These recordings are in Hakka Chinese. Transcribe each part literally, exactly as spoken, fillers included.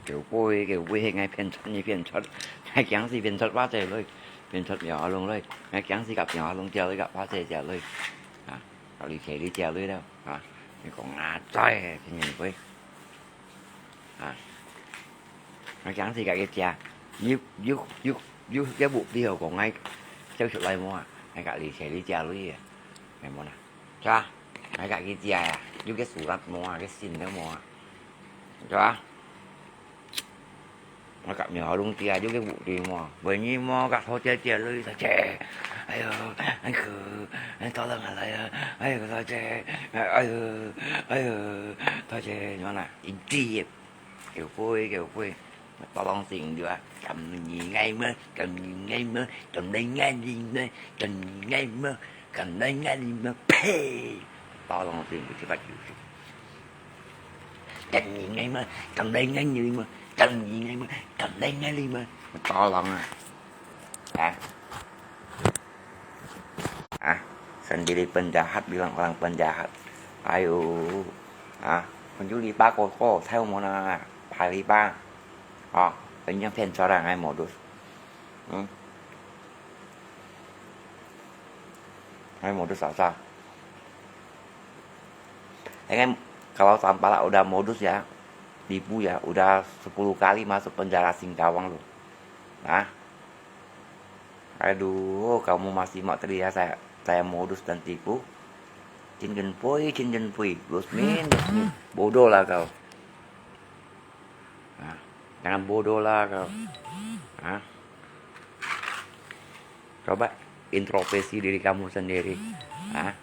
狗飛，狗飛，係𠊎騙出，你騙出，𠊎驚死騙出花姐來，騙出苗阿龍來，𠊎驚死甲苗阿龍姐來，甲花姐姐來，啊，甲你姐你姐來了，啊，你講啊，在，天天飛，啊，𠊎驚死甲佢姐，有有有有一屋裡好講，𠊎走出來無啊，𠊎甲你姐你姐來啊，係無啦？ 係吧？𠊎甲佢姐啊，有个surat無啊，个信都無啊，係吧？𠊎甲苗阿龍姐啊，有个屋裡無啊，為你無甲桃姐姐來，桃姐，哎喲，恁苦，恁多人下來啊，哎喲，桃姐，哎喲，哎喲，桃姐，你看啦，一滴，狗飛，狗飛。 Tolong sing dua, kam ni ngai me, kam ni ngai me, kam ni ngai ni me, kam ni ngai me, kam ni ngai ni me, phe. Tolong sing dua, cepat you. Kam ni ngai me, kam ni ngai ni me, kam ni ngai me, kam ni ngai ni me. Tolong ah. Ha? Ah, sendiri penjahat bilang orang penjahat. Ayo, ah, pencuri bako ko, tahu mona, pari ba. Ah, penyang pen cara ngai modus. Hmm. Ngai modus asa. Dengan kalau tampalak udah modus ya, tipu ya, udah sepuluh kali masuk penjara Singkawang tu. Nah, Aduh, kamu masih mau terlihat saya, saya modus dan tipu? Chính cần pui, chính cần pui. Lus min, lus min. Bodoh lah kau. Ha? Jangan bodoh lah kau. Ha? Coba introspeksi diri kamu sendiri. Ha?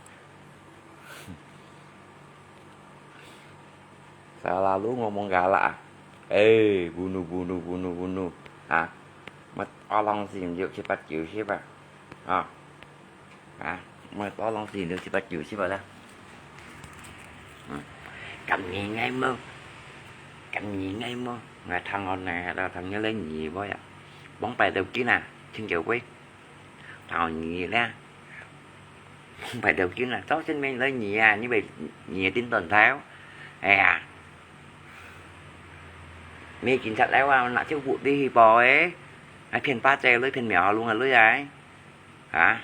Selalu ngomong galak ah. Eh, bunuh, bunuh, bunuh, bunuh. Ha? Mệt ôh lòng xin được cepat chịu sih ah. Ha? Ha? Mệt ôh lòng xin được cepat chịu sih ah. Hmm. Kam ni ngai mo. Kam ni ngai mo. Ngai thang on nè, thang nhớ lấy nhị bố ya. Bóng bài đầu tiên à, xin chịu quên. Thảo nhị nè. Không phải đầu tiên là tao xin mình lấy nhị à, như vậy nhị tin tần tháo. Ê à. Mấy chính sách léo à, nãy trước vụ đi thì bỏ ấy. Ai phiền ba chè lưới, phiền mèo luôn à lưới ai. Hả?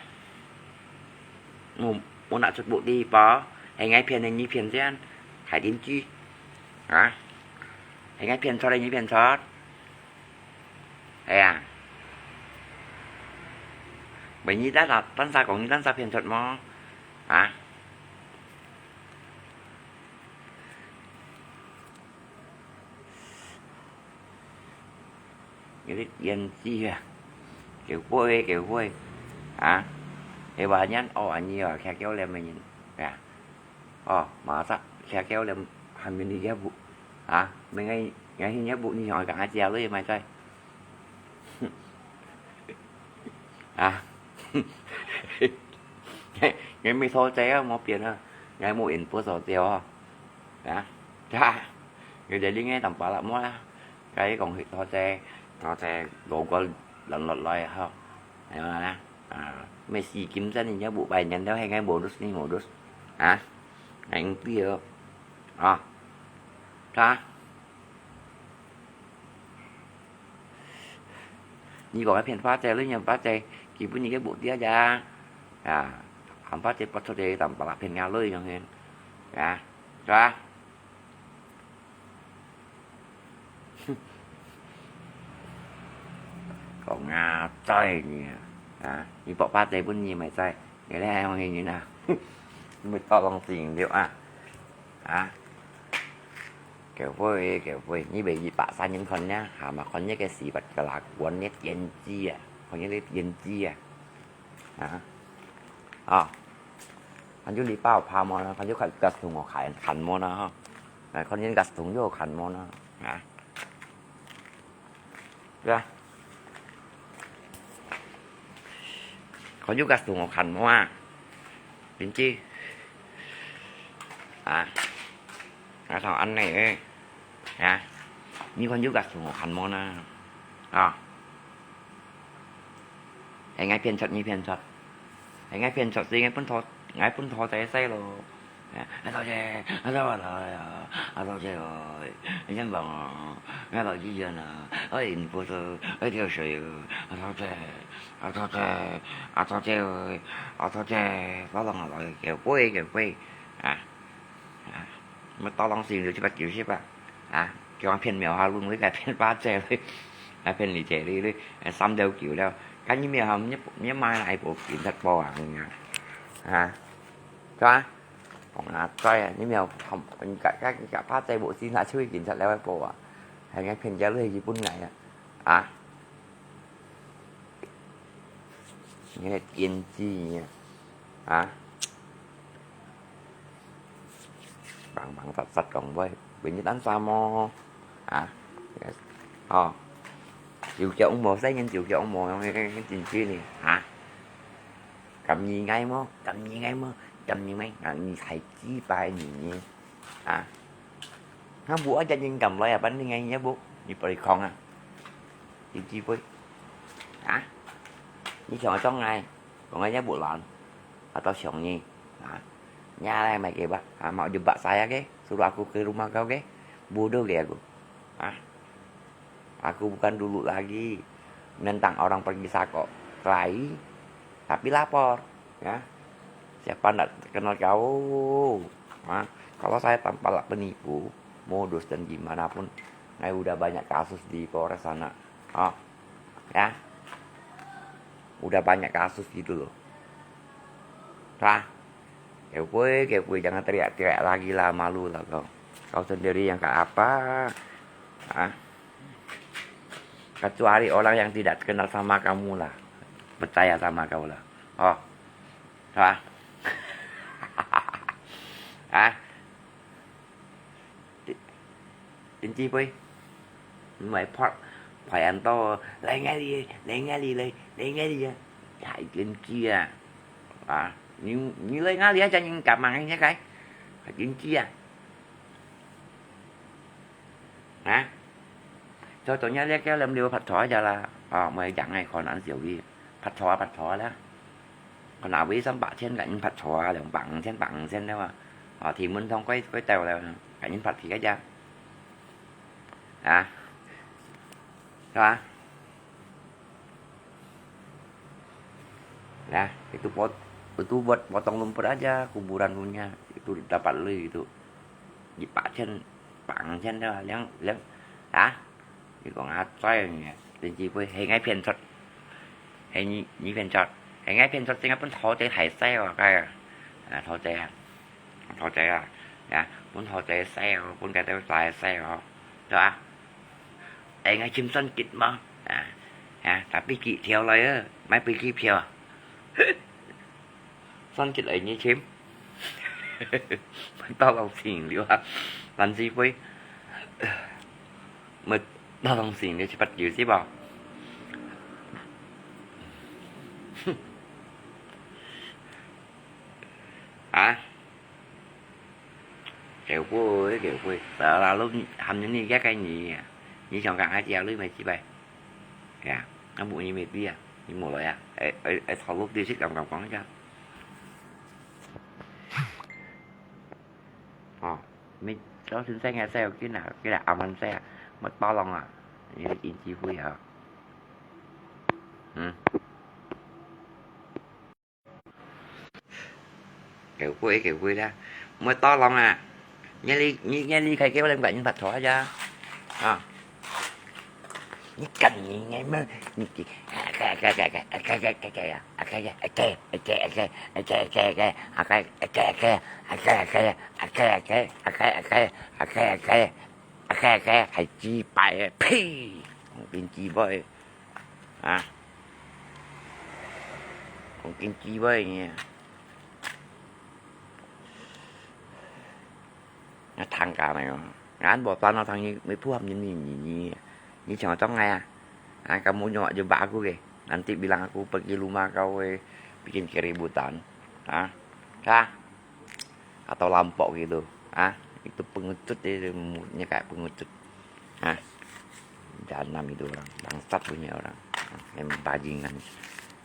Mua, mua nãy trước vụ đi bỏ. Hay ngay phiền hay nhị phiền chứ. Hãy tin chứ. Hả? Hay ngay phiền sao đây nhị phiền sao? Ê à. Vậy nhị đắt là tán xa cũng nhị tán xa phiền thật mà. Hả? Nhị đắt yên chi à. Kiểu vui, kiểu vui. Hả? Ê bà nhắn, ô, anh nhị à, khéo kéo lên mà nhìn. Ê à. Ồ, mà sao khéo kéo liêm hàn mình đi ghép vụ. Hả? Mình ngay, ngay hình ghép vụ như hỏi cả hai chia lưới mà chơi. Hả? Ngay, ngay mình thôi chơi á, mua tiền á. Ngay mua in bữa sau tiêu á. Hả? Chà. Người để đi ngay tầm phá lắm mua á. Cái còn hiện thôi chơi. Thôi chơi gồm có lần lọt lời không? Hiểu rồi nè. À, mày xì kiếm ra thì nhớ bộ bài nhắn theo hay ngay bonus đi bonus. Hả? Anh biết. À. Hả? Nhi có cái phiền phát chạy lưới nhầm phát chạy. Kịp bữa nhi cái bộ tía ra. À. Hẳn phát chạy bắt thôi chạy tầm bạc phiền ngao lưới nhầm hên. À. Hả? Có Nga chơi nhỉ? À, đi bỏ phát chạy bún nhì mày chạy. Cái này không hình như nào. Mày to lòng tình liệu à? Hả? Kiểu vui, kiểu vui. Như vậy gì bạ xa những con nhá. Hả mà con nhớ cái xì bật cái là cuốn nét yên chi à. Con nhớ nét yên chi à. Hả? Ờ. Kan ju li pao pha mo na, kan ju kat gas tung o khai kan mo na ha. Nai kon yin gas tung yo kan mo na. Ha. Ya. Kon ju gas tung o kan mo a. Bin chi. Ha. Nai thong an nai e. Ha. Ni kon ju gas tung o kan mo na. Ha. Hay ngai phiền thật, ngai phiền thật. Hay ngai phiền thật gì, ngai phun thọ, ngai phun thọ tay say lo. 啊，阿桃姐，阿桃，阿桃姐，阿桃姐哦，你真棒哦，阿桃姐啊，哎，你不是，哎，跳水哦，阿桃姐，阿桃姐，阿桃姐哦，阿桃姐，老公啊，老公，給我，給我，啊，啊，我到底是有七八九十吧，啊，叫我骗苗哈，论我个骗八折嘞，啊，骗你姐嘞嘞，三条九了，赶紧苗哈，你你买哪一部警察包啊，你啊，啊。 是吧？講啊，在啊，你沒有，你甲，甲，甲怕在無線拿出去警察來會報啊，還愛騙人家落去本來啊，啊？你个天機啊，啊？忙忙雜雜講話，明日安怎麼？啊？哦，就叫無，細人就叫無，用个真趣呢，啊？ 敢你愛無？敢你愛無？敢你愛？啊，你還幾百年呢？啊？那無愛叫人敢來啊？反正你愛也無，你不會空啊？有機會啊？你想做愛，講个也無難，啊，到想你啊，你來買給吧，啊，mau jebak saya ke, suruh aku ke rumah kau ke, bodoh ke aku, ah. Aku bukan dulu lagi, nentang orang pergi sako kelahi, tapi lapor, ya. Siapa ndak kenal kau? Ha? Kalau saya tampak penipu, modus dan gimana pun, saya udah banyak kasus di Polres sana. Ha? Ya. Udah banyak kasus gitu loh. Ha? Kewpui, kewpui, jangan teriak-teriak lagi lah, malu lah kau. Kau sendiri yang gak apa? Ah? Kecuali orang yang tidak kenal sama kamu lah. Percaya sama kau lah. Oh. Ha? Ha? Tin-, Tin Chi Pui. Mai phot, phai an to, lai ngai li, lai ngai li, lai, lai ngai li. Hai Tin Chi à. À, ni, ni lai ngai li, chả những cảm mang như cái. Hai Tin Chi à. Hả? Cho tôi nhớ liếc kéo lem liu phật thọ cho là, à, mai chẳng ai còn ăn rượu đi. Phật thọ, phật thọ là. Còn nào với sắm bạc千, cả những phật thọ, là bằng千, bằng千đó mà. À, thì muốn thông quay, quay tàu là, cả những phật thì cái giá. Hả? Sao hả? Nah, itu pot, itu buat potong rumput aja, kuburan punya. Itu dapat lu itu. Di Pak Chen, Pak Chen dah, yang, yang, hả? Thì còn hạt xoay nè, tên chi với hay ngay phiền sọt. Hay nhí, nhí phiền sọt. Hay ngay phiền sọt, tên pun thọ tế thải xe vào cái. À, thọ tế à. Thọ tế à. Dạ, pun thọ tế xe vào, pun cái tế tài xe vào. Đó à. Ê, ngai chim son kit mah. À, à, tapi kit thiau lai ơ, mai pi kit thiau. Son kit lai nyi chim. Mai tao lòng xỉn liu à. Lan si pui. Mai tao lòng xỉn liu, si pat liu si bao. Hả? Kéo bôi, kéo bôi. Tớ là lúc hâm như ni ghét cái nhỉ à. Nhí chọn cẳng hai triệu lui mày chi bay. Kìa, nó bụi như mệt đi à. Nhí mổ rồi à. Ê, ê, ê, thọ lúc đi xích lòng lòng con chứ. Ờ, mình cho xin xe nghe xe kia nào, kia là áo mắn xe. Mất to lòng à. Nhí là chín chi hui hả? Ừ. Kéo quê, kéo quê đã. Mới to lòng à. Nghe đi, nghe, nghe đi khai kéo lên bạn nhân vật thỏ ra. À. Nhí cần nhí nghe mơ. Nhí kì. Hãy chi bài phi. Không tin chi với. À. Không tin chi với nha. Nah, tangka na yo. Ngan bo tan na tang ni, mi phu ham ni ni ni ni. Ni chang tong ngai ah. Ah, kamu nyo aja ba aku ke. Nanti bilang aku pergi rumah kau, eh, bikin keributan. Ah. Kah. Atau lampok gitu. Ah, itu pengecut itu, mulutnya kayak pengecut. Hah? Jahanam itu orang, bangsat punya orang. Hah, memang bajingan.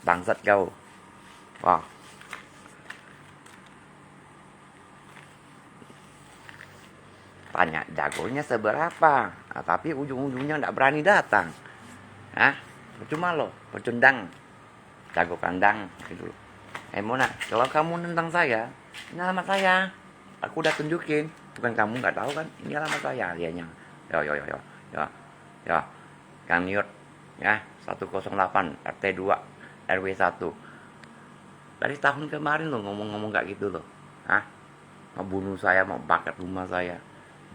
Bangsat kau. Wah. Tanya jagonya seberapa, ah, tapi ujung-ujungnya ndak berani datang. Ah, percuma loh, pecundang. Jago kandang, gitu. Eh, Mona, kalau kamu nentang saya, ini alamat saya. Aku udah tunjukin. Bukan kamu nggak tahu kan? Ini alamat saya, dianya. Yo, yo, yo, yo. Yo, yo. Gang Niut, ya, satu kosong delapan, R T dua, R W satu. Dari tahun kemarin lo ngomong-ngomong kayak gitu lo. Hah? Mau bunuh saya, mau bakar rumah saya.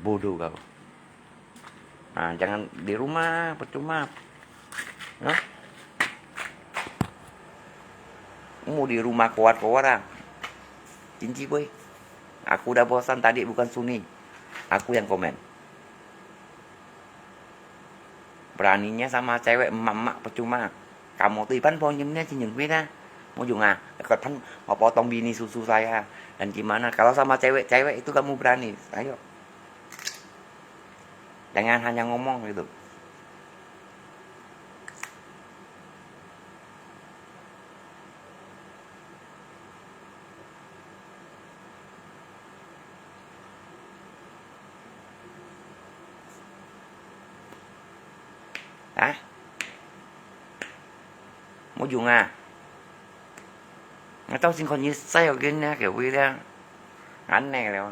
Bodoh kau. Nah, jangan di rumah, percuma. Hah? Mau di rumah kuat-kuat ah. Cinci boy. Aku udah bosan, tadi bukan Suni. Aku yang komen. Beraninya sama cewek, emak-emak, percuma. Kamu tuh iban ponyemnya cinyeng beda. Mau juga, ikut pan mau potong bini susu saya. Dan gimana? Kalau sama cewek-cewek itu kamu berani. Ayo. Jangan hanya ngomong gitu. Hah? Mau juga? 我頭先看你細個囡仔个位咧，恁呢了。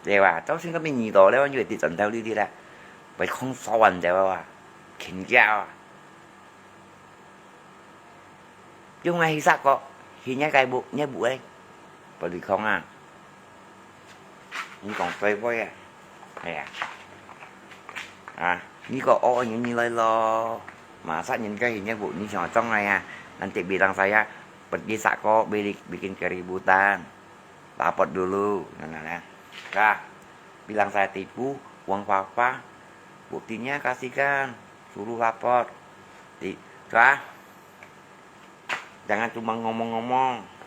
對吧？頭先个面耳朵咧，我以為跌轉頭哩哩啦，會空手還走啊，緊叫啊！用來去殺過，去你个屋，你屋咧，不離空啊！ 你講對不對啊？哎呀，啊，你個哦，你你來咯，masa你个人家bu，你想裝來啊？Nanti bilang saya pergi sako beli bikin keributan, lapor dulu, nah, nah, nah. Kah, bilang saya tipu uang papa, buktinya kasihkan, suruh lapor. Di, kah, Jangan cuma ngomong-ngomong.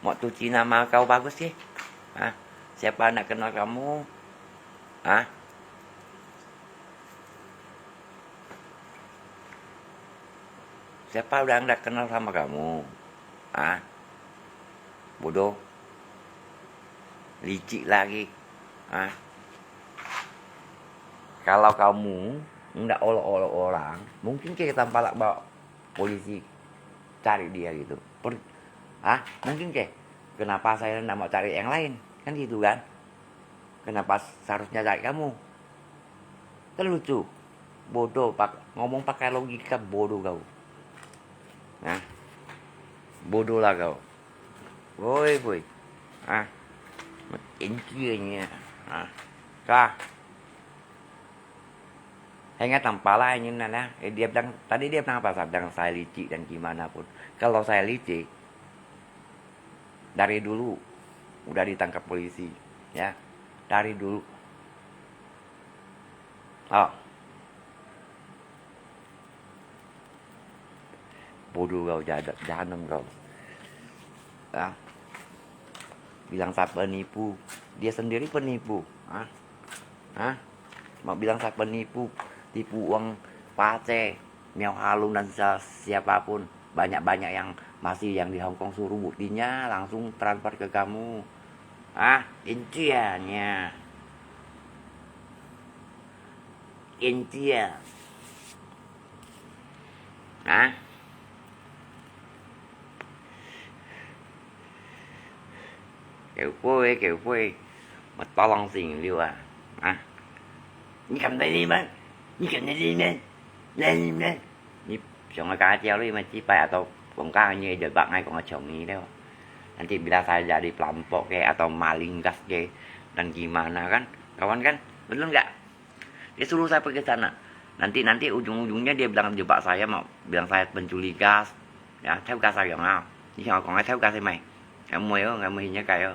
莫 tuh Cina Makau bagus sih. Hah? Siapa nak kenal kamu? Hah? Siapa udah ndak kenal sama kamu? Hah? Bodoh. Licik lagi. Hah? Kalau kamu ndak olok-olok orang, mungkin kita tampalak bawa polisi cari dia gitu. Per-, hah? Mungkin ke? Kenapa saya ndak mau cari yang lain? Kan gitu kan? Kenapa seharusnya cari kamu? Kan lucu. Bodoh, pak-, ngomong pakai logika, bodoh kau. Nah. Bodoh lah kau. Woi, woi. Ah. Makin kianya. Ah. Kah. Hanya tampalak ini, nah, nah. Eh, dia bilang, tadi dia bilang apa? Saya bilang saya licik dan gimana pun. Kalau saya licik, dari dulu udah ditangkap polisi, ya. Dari dulu. Oh. Bodoh kau, jahat, jahanam kau. Ah. Bilang saya penipu, dia sendiri penipu. Ah. Hah? Mau bilang saya penipu, tipu uang Pace, Miao Halung dan sa-, siapapun. Banyak-banyak yang masih yang di Hong Kong suruh buktinya langsung transfer ke kamu. Ah, intiannya. Intia. Hah? Kêu pui, kêu pui. Mà to lòng xỉn liu à. Hả? 你敢來你們？你敢來你們？來你們！你想个家教你們幾擺啊，都講家你就白愛講个像你了。Nanti bila saya jadi perampok ke atau maling gas ke, dan gimana kan? Kawan kan? Betul nggak? Dia suruh saya pergi sana. Nanti, nanti ujung-ujungnya dia bilang jebak saya, mau bilang saya pencuri gas. Ya, theo gas saya, ha. Ni siapa kong theo gas mai? Kamu yo, kamu hinya kayo.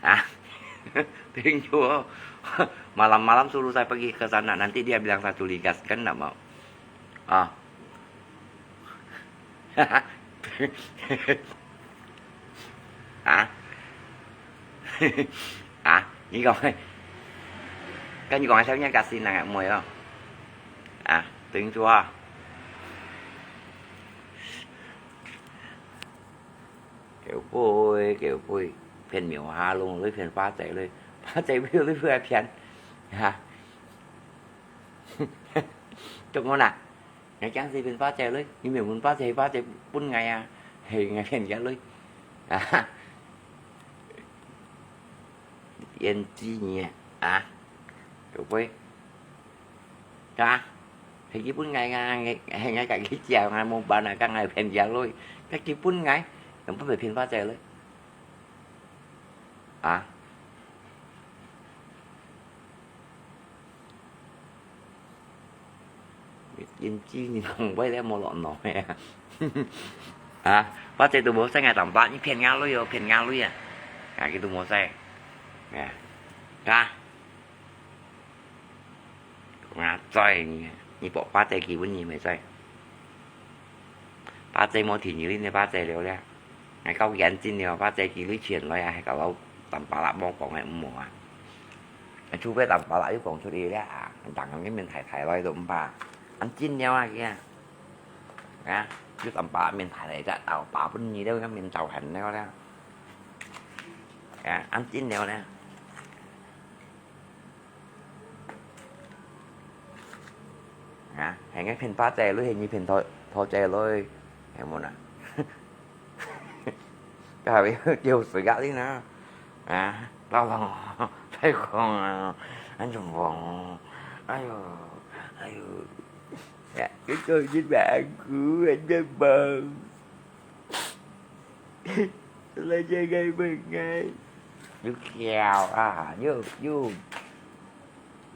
Ah. Tinju. Malam-malam suruh saya pergi ke sana. Nanti dia bilang saya curi gas, kan nggak mau. Ah. Hả? Hả? Ý con ơi. 跟你講，還有人家是哪個妹哦？啊，等於說啊，狗背，狗背，騙貓下籠，你騙花姐咧，花姐你不要騙，哈，做麼啦？ 𠊎驚死分花姐咧，你莫問花姐，花姐分𠊎啊，係𠊎騙佢咧。啊，胭脂你啊，啊，有無？啊，係佢分𠊎啊，𠊎，係𠊎家己食，𠊎無辦啊，講𠊎騙佢咧，該佢分𠊎，又毋係騙花姐咧。 啊？胭脂你講話了無落腦个啊？啊，花姐都無使𠊎淡薄，你騙𠊎鐳哦，騙𠊎鐳啊！啊，佢都無使。啊，啊？ 𠊎知，你，你把花姐寄分你，毋使。花姐無停留，你花姐了咧。𠊎夠眼睛了，花姐寄你錢來啊，還搞到淡薄啦，無講个毋好啊。除非淡薄啦又講出去咧啊，人个面大大來都毋怕。恁緊了啊，佢啊。啊，又淡薄面大大隻，豆包分你了，面燥痕了咧。啊，恁緊了咧。 啊，係𠊎騙花姐咧，係你騙桃，桃姐咧，係無啦？該位叫自家人啊，啊，老公，太公啊，恁樣講，哎喲，哎喲，呀，佢做一百股，恁樣講。 Lai jagai bengai. You kiau ah, you, you.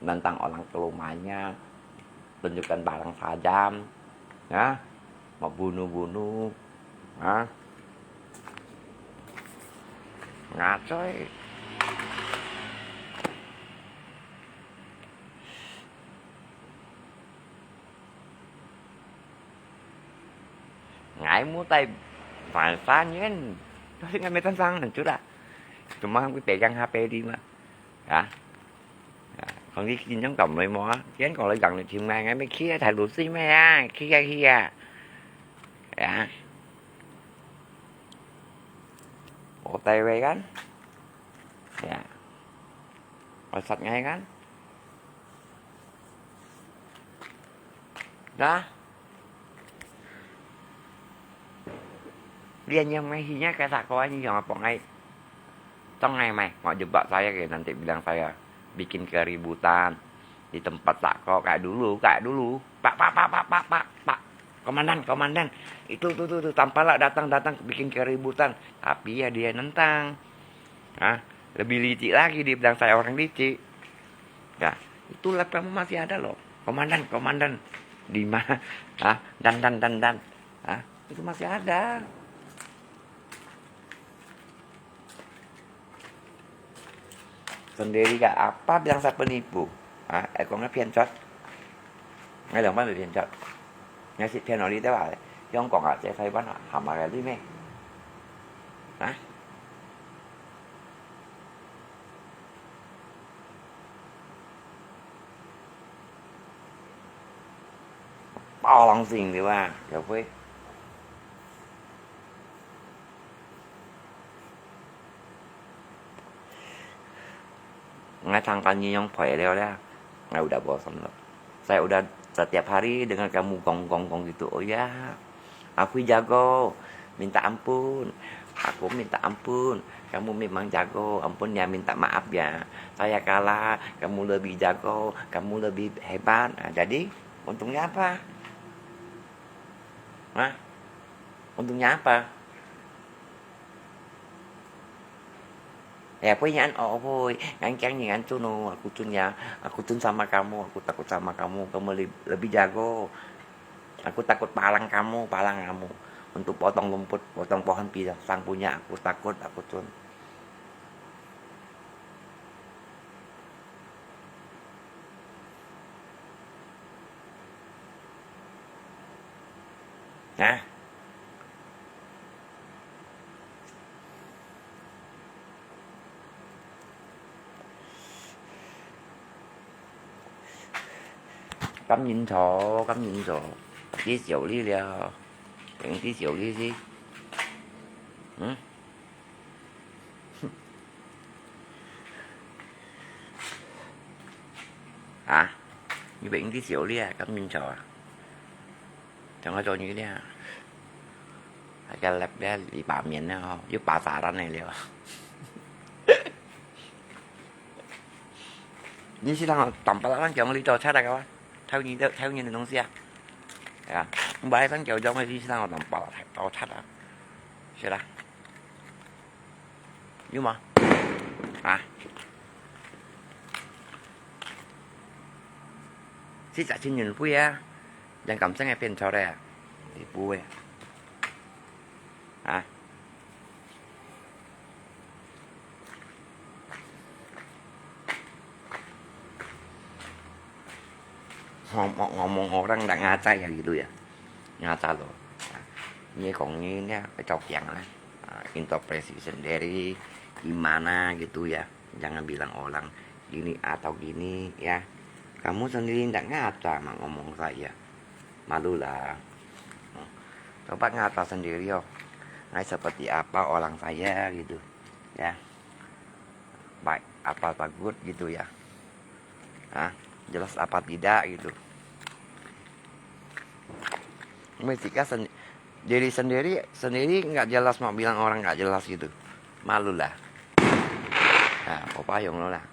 Nantang orang ke rumahnya, tunjukkan barang tajam, ya, mau bunuh-bunuh, ha? Ngacoi. Ngai mu tai fan fan yen. Tapi ngai metan sang hancur lah. Cuma aku pegang H P di mah. Ya. Ya. Kong di kinjong kam noi mo. Kian kong lai gang noi chim ngai ngai me kia thai lu si me ya. Kia kia. Ya. Oh tai wei kan. Ya. Oi sat ngai kan. Dah. Dia yang mai hinya kata kau ni yang apa ngai. Tong ngai mai, mau jebak saya ke nanti bilang saya bikin keributan di tempat tak kau kayak dulu, kayak dulu. Pak, pak, pak, pak, pak, pak, pak. Komandan, komandan. Itu, tuh, tuh, tuh, tampalak datang, datang bikin keributan. Tapi ya dia nentang. Hah? Lebih licik lagi dibilang saya orang licik. Ya, itulah kamu masih ada loh. Komandan, komandan. Di mana? Hah? Dan, dan, dan, dan. Hah? Itu masih ada. Sendiri kak apa bilang saya penipu? Hah? Ekongnya pian cot. Ngai leng ban pian cot. Ngai si pian oli te ba. Yang kong a, cek Taiwan a, hama kali me. Hah? Bao lang sing di ba, ya pui. Ngai tangkan ni yang pui liao liao. Ngai udah bosan loh. Saya udah setiap hari dengar kamu gong, gong, gong gitu. Oh ya, aku jago, minta ampun. Aku minta ampun. Kamu memang jago, ampun ya, minta maaf ya. Saya kalah, kamu lebih jago, kamu lebih hebat. Nah, jadi, untungnya apa? Hah? Untungnya apa? Ya, pui nyan, oh, pui. Ngan kiang ni ngan cun, oh, aku cun ya. Aku cun sama kamu, aku takut sama kamu. Kamu le-, lebih jago. Aku takut palang kamu, palang kamu. Untuk potong rumput, potong pohon pisang punya, aku takut, aku cun. Hah? 甘願坐，甘願坐，幾少哩了，用幾少哩去，嗯？啊？你用幾少哩啊？甘願坐啊？像我做你哩啊？大家來，來，你罢免了吼，又罢砸爛了了。你是當當巴拉讲你做差那个哇？偷你的偷你的东西啊？哎呀，我还想叫叫我你是当当巴拉太多差啊，是啦，有吗？啊？是十千元费啊，人感情会变错的啊，你不会啊？啊？ Ngomong, ngomong orang ndak ngacak ya gitu ya. Ngacak loh. Nah, ini kong ini ya, kecok yang lah. Ah, interpretasi sendiri, gimana gitu ya. Jangan bilang orang gini atau gini ya. Kamu sendiri ndak ngacak mak ngomong saya. Malulah. Coba ngaca sendiri oh. Ngai seperti apa orang saya gitu. Ya. Baik apa bagus gitu ya. Hah? Jelas apa tidak gitu. Mesti sen diri sendiri sendiri nggak jelas mau bilang orang nggak jelas gitu. Malulah. Nah, papa yang lo lah.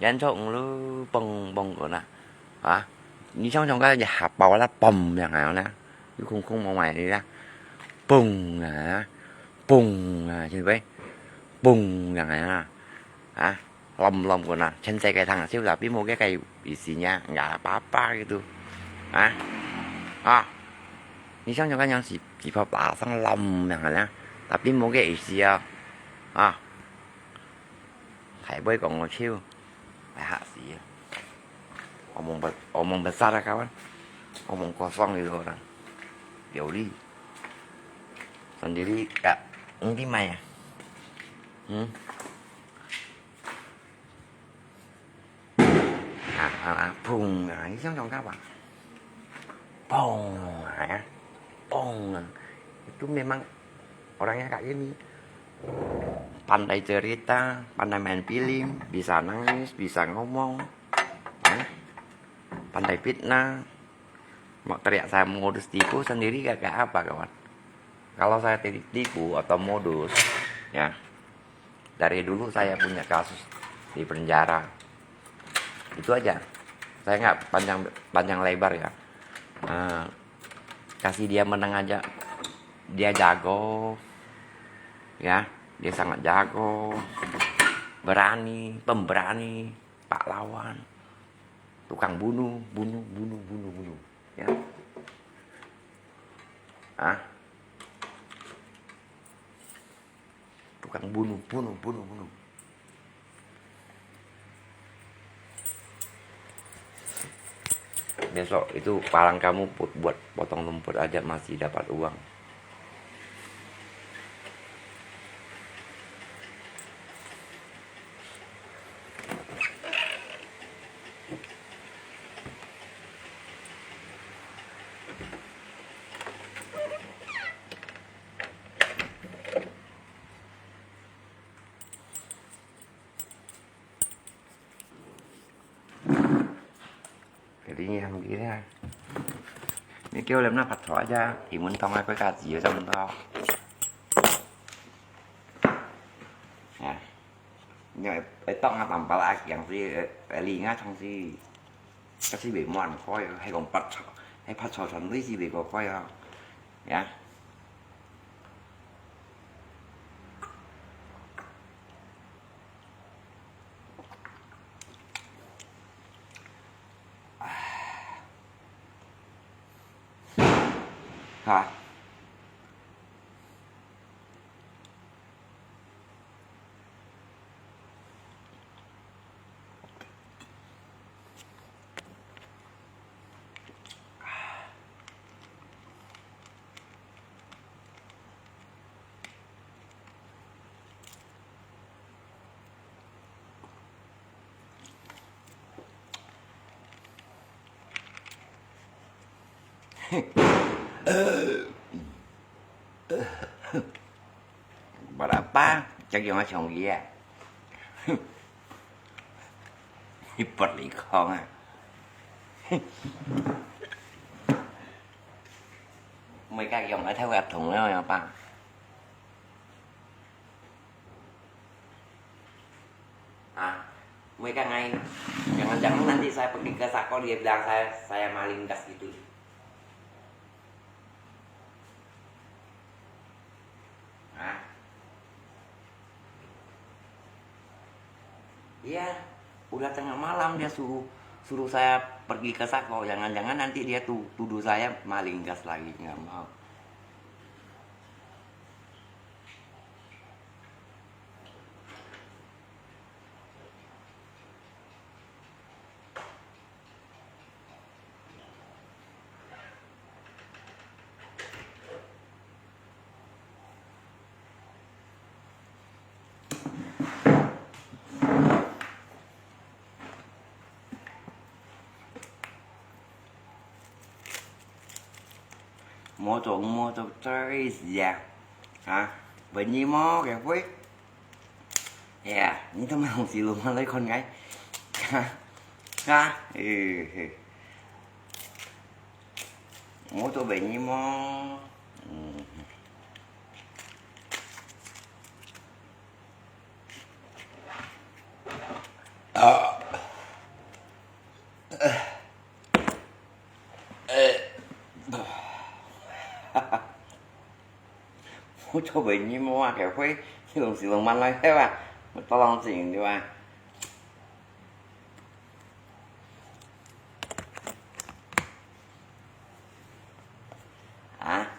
Jangan sok lu pong pong kau nah. Hah? Ni song song kan ya hapau lah pom yang kau nah. Yu kong kong mau mai ni lah. Pong ah. Pong ah, sini pai. Pong yang kau nah. Hah? Lom-lom kau nah, 全世界通燒tapi無該个意思呀，nggak apa-apa gitu. Hah? Ah. Ni song song kan yang si si papa sang lom yang kau nah. Tapi無該意思啊。啊。Thai boy kong ngô chiu. Ai hak si. Omong be-, omong besar lah kawan. Omong kosong gitu orang. Yoli. Sendiri kak. Ini mai ya. Hmm. Ah, ah, ah, pung, ah, ini siang dong kawan. Pung, ah, ya. Pung, ah. Itu memang orangnya kayak gini. Pandai cerita, pandai main film, bisa nangis, bisa ngomong, ya. Pandai fitnah. Mau teriak saya modus tipu sendiri gak, gak apa, kawan. Kalau saya ti-, tipu atau modus, ya, dari dulu saya punya kasus di penjara. Itu aja. Saya nggak panjang, panjang lebar ya. Eh, kasih dia menang aja. Dia jago, ya, dia sangat jago, berani, pemberani, pahlawan, tukang bunuh, bunuh, bunuh, bunuh, bunuh, ya. Ah, tukang bunuh, bunuh, bunuh, bunuh. Besok itu palang kamu put-, buat potong rumput aja masih dapat uang. Jadi ini alhamdulillah. Ini kêu lem na phat thok aja, thì muốn tông ai quay cả gì ở trong đó. Nè. Nhưng mà ai tông ai tông bao ai kiang gì, ai lì ngã trong gì. Các sĩ bị muộn khói, hay còn bắt, hay bắt sò sòn với gì bị có khói à. Nè. Hả? Buat apa? Cak yang macam dia. Buat likong ah. Mereka yang ada buat dong lah apa? Ah, mereka ngai. Jangan-jangan nanti saya pergi ke Sako, dia bilang saya, saya maling gas gitu. Hah? Iya, udah tengah malam dia suruh, suruh saya pergi ke Sako. Jangan-jangan nanti dia tu-, tuduh saya maling gas lagi, nggak mau. Motor, motor terus ya. Ha? Bunyi mo, kepui. Ya, ni teman hong si luma lai kon ngai. Ha? Ha? Eh, eh. Motor bunyi mo. Hmm. Ah. Eh. Motor bunyi mo ah, kepui, si lung si lung man lai he ba. Tolong sing di ba. Ah.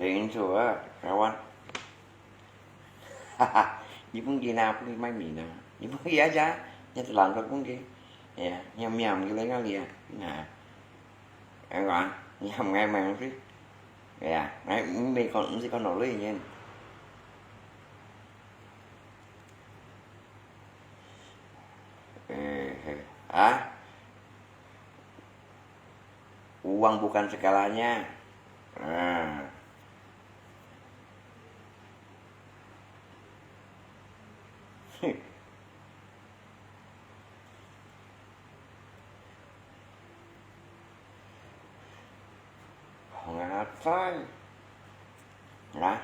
Tengok ah, kawan. Haha, ni pun kina, pun mai mina. Ni pun kina aja, ni telan ko pun ki. Ya, ni miam ki lai ngali ya. Nah. Ang kan, ni ham ngai mai si. Ya, ngai mi kon, mi si kon no lui nyen. Eh, eh. Ah? Uang bukan segalanya. Ah. Hong atai. Nah.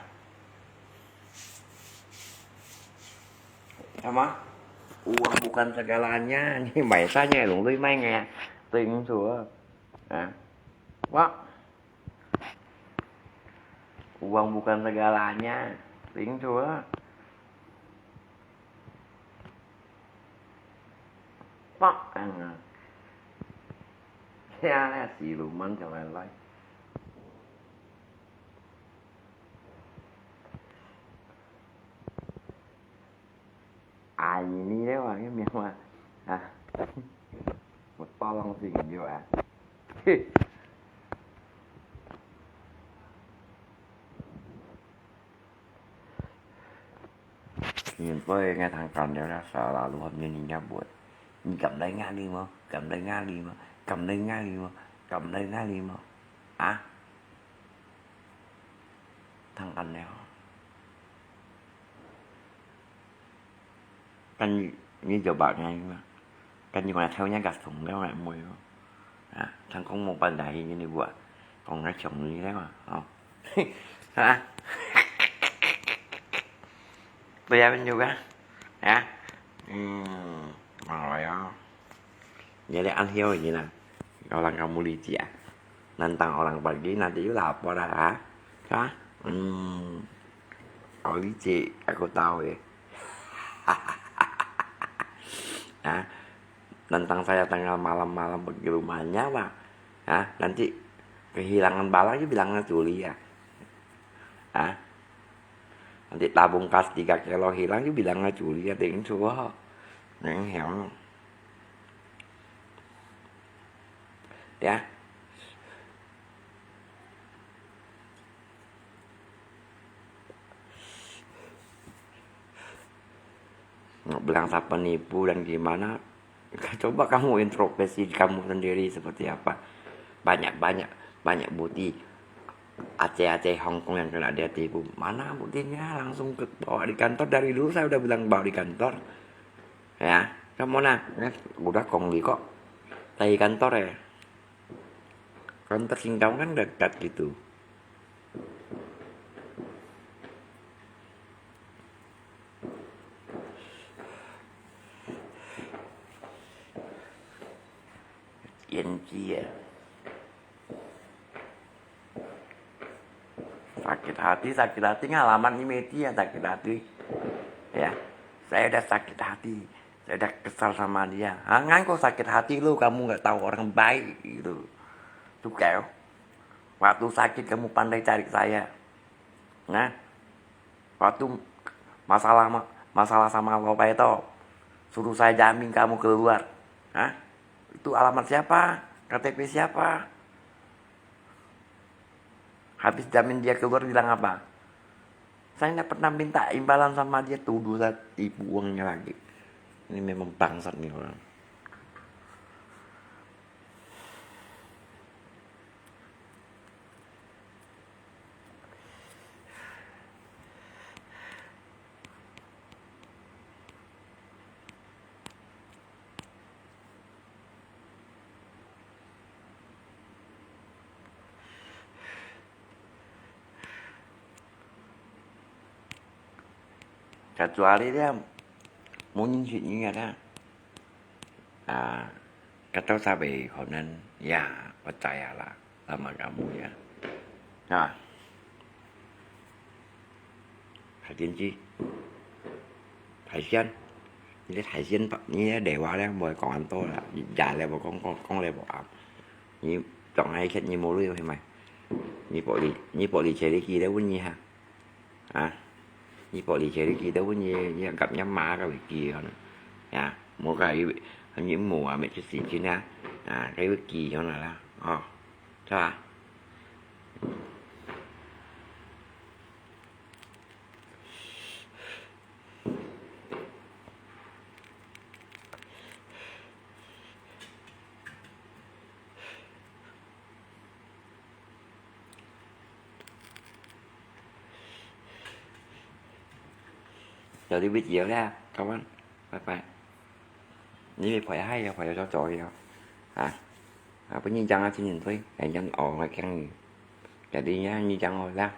Sama? Uang bukan segalanya. Ni mai sa ni lung lui mai ngai. Ting su. Ha? Wah. Uang bukan segalanya. Ting su. Pak, ang. Ya, ya, si luma man lai lai. Ai, ni leh wa, ngiam wa. Ha. Một to lòng gì nhiều à. Nhìn tôi nghe thằng Cần đéo đó, sợ là lũ hộp như nhìn nhau buồn. Nhìn cầm lấy ngã đi mà, cầm lấy ngã đi mà, cầm lấy ngã đi mà, cầm lấy ngã đi mà. À. Thằng Cần đéo. Kan ni coba ngai ma. Kan ni kona thau nya gas thùng leo lại mùi. À, thằng con một bàn đài như này bữa. Còn nói chồng như thế mà. Không. Hả? Bây giờ bên nhau á. Hả? Ừm, rồi á. Jadi an hiau ini nah. Orang kamu licik ah. Nantang orang pergi nanti you lapor ah. Ha? Hmm. Kau licik, aku tahu ya. Ha? Nantang saya tengah malam-malam pergi rumahnya, Pak. Ha? Nanti kehilangan barang, you bilangnya curi ya. Ha? Nanti tabung gas tiga kilo hilang, you bilangnya curi ya, ting su. Neng hiam. Ya. Bilang siapa nipu dan gimana, Coba kamu introspeksi kamu sendiri seperti apa. Banyak-banyak, banyak bukti. Aceh-aceh Hong Kong yang kena dia tipu. Mana buktinya? Langsung ke bawa di kantor. Dari dulu saya udah bilang bawa di kantor. Ya, kamu nah, ya, udah kongli kok. Dari kantor ya. Kantor Singkawang kan dekat gitu. Yan Ji ya. Sakit hati, sakit hati, ngalamat ni media sakit hati. Ya, saya udah sakit hati, saya udah kesal sama dia. Ha, ngan kok sakit hati lu, kamu nggak tahu orang baik gitu. Tuh, waktu sakit kamu pandai cari saya. Nah, waktu masalah, masalah sama Bapak itu, suruh saya jamin kamu keluar. Hah? Itu alamat siapa? K T P siapa? Habis jamin dia keluar bilang apa? Saya tidak pernah minta imbalan sama dia, tuduh saya tipu uangnya lagi. Ini memang bangsat nih orang. 就做下呢啲，無人識你啊啦。啊，佢兜就會可能，ya，percaya lah sama kamu ya。啊，還真係，大仙，你个大仙，你个電話咧，無講恁多啦，也咧無講，講，講咧無啱。你總係你無鐳係咪？你玻璃，你玻璃車你記得問你下。 啊，你玻璃車你記得問你，你甲你媽个會記可能，呀，無个佢，你無啊，咪出事情啊，啊，佢會記可能啦，哦，係吧？ 有啲video咧，各位，拜拜。你咪陪下佢，陪到早早去哦。啊，啊，不然這樣啊，今天對，哎，人哦，我講你，jadi ya，你講哦啦。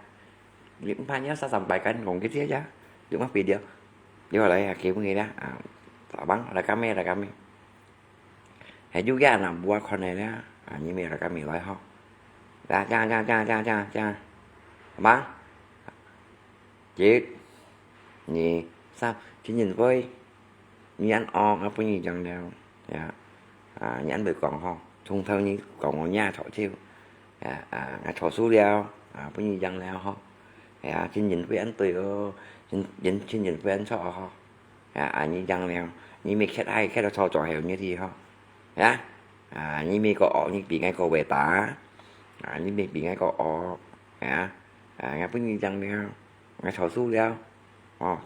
你唔怕你要三三百kan，講佢知呀，你乜video，你話來啊，給不給啦？啊，abang，來kami，來kami。 Hai juga anak buah kon nai lia, ah, ni mi rakam mi lai ho. Dah, jang, jang, jang, jang, jang, jang. Abang? Cik. Ni, sap, chin chin poi. Ni ăn ong, apa ni jang liao. Ya. Ah, ni ăn bơi kong ho. Thung thâu ni kong ong nya thọ chiu. Ya, ah, ngai thọ su liao. Ah, apa ni jang liao ho. Ya, chin chin poi ăn tui o. Chin, chin, chin chin poi ăn cho ho. Ya, à, nyi jang liao, nyi mi khét hai, khét cho chua heo nyi thi ho. Ya, à, nyi mi có ổ, nyi bi ngai có về ta. À, nyi mi bi ngai có ổ. Ya, à, ngai pun nyi jang liao, ngai chua su liao. Ồ,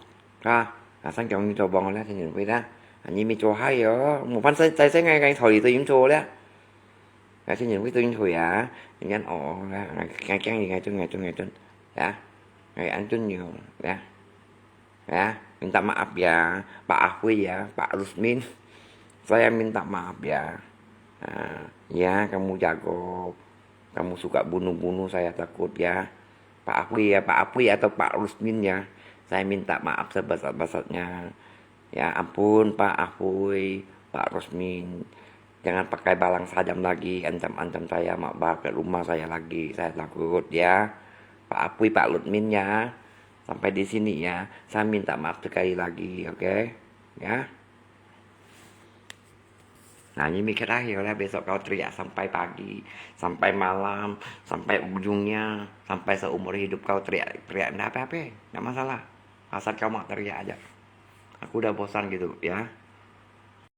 ha, à, sang kiong nyi chua bong liao, thiên nhiên vui liao. À, nyi mi chua hai yo, mu phan sai, sai, sai ngai, ngai chua li tôi yếm chua liao. Ngai thiên nhiên vui tôi yếm chua ya, nyi ăn ổ liao, ngai, ngai kiang nyi, ngai chun, ngai chun, ngai chun. Ya, ngai ăn chun nyi, ya. Ya, minta maaf ya, Pak Afwi ya, Pak Rusmin. Saya minta maaf ya. Ah, ya, kamu jago, kamu suka bunuh-bunuh, saya takut ya. Pak Afwi ya, Pak Afwi atau Pak Rusmin ya. Saya minta maaf sebesar-besarnya. Ya, ampun, Pak Afwi, Pak Rusmin. Jangan pakai balang sadam lagi, ancam-ancam saya, mak ba ke rumah saya lagi. Saya takut ya. Pak Afwi, Pak Rusmin ya. Sampai di sini ya. Saya minta maaf sekali lagi, oke? Ya. Nah, ini mikir akhir lah, besok kau teriak sampai pagi, sampai malam, sampai ujungnya, sampai seumur hidup kau teriak-teriak, ndak apa-apa, ndak masalah. Asal kau mau teriak aja. Aku udah bosan gitu, ya.